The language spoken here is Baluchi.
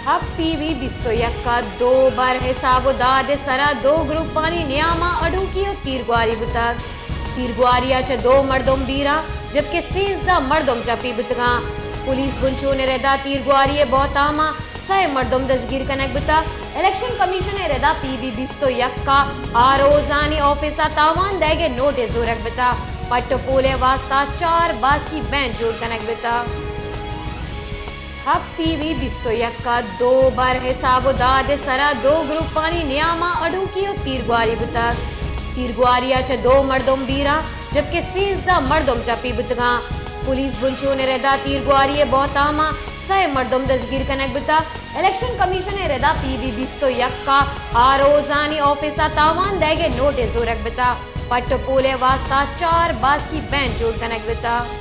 ہپت پی بی بیست و یک ءَ دو بر حساب و داد ءِ سرا دو گروپانی نیاما اڈوکی و تیرگواری بوتگ۔ تیرگواری ءَ چہ دو مردم بیران، جبکہ سیزدہ مردم ٹپی بوتگاں۔ پولیس بنچون ءِ ردا تیرگواری ءِ بہتاما سئے مردم دزگیر کنگ بوتگ۔ الیکشن کمیشن ءِ ردا پی بی بیست و یک ءَ آر اوز آنی آفس ءَ تاوان دئیگ ءِ نوٹس زورگ بوتگ۔ پٹ و پول ءِ واستا چار باسکی بینچ جوڑ کنگ بوتگ۔ ہپت پی بی بیست و یک ءَ دو بر حساب و داد ءِ سرا دو گروپانی نیاما اڈوکی و تیرگواری بوتگ۔ تیرگواری ءَ چہ دو مردم بیران، جبکہ سیزدہ مردم ٹپی بوتگاں۔ پولیس بنچون ءِ ردا تیرگواری ءِ بہتاما سئے مردم دزگیر کنگ بوتگ۔ الیکشن کمیشن ءِ ردا پی بی بیست و یک ءَ آر اوز آنی آفس ءَ تاوان دئیگ ءِ نوٹس زورگ بوتگ۔ پٹ و پول ءِ واستا چار باسکی بینچ جوڑ کنگ بوتگ۔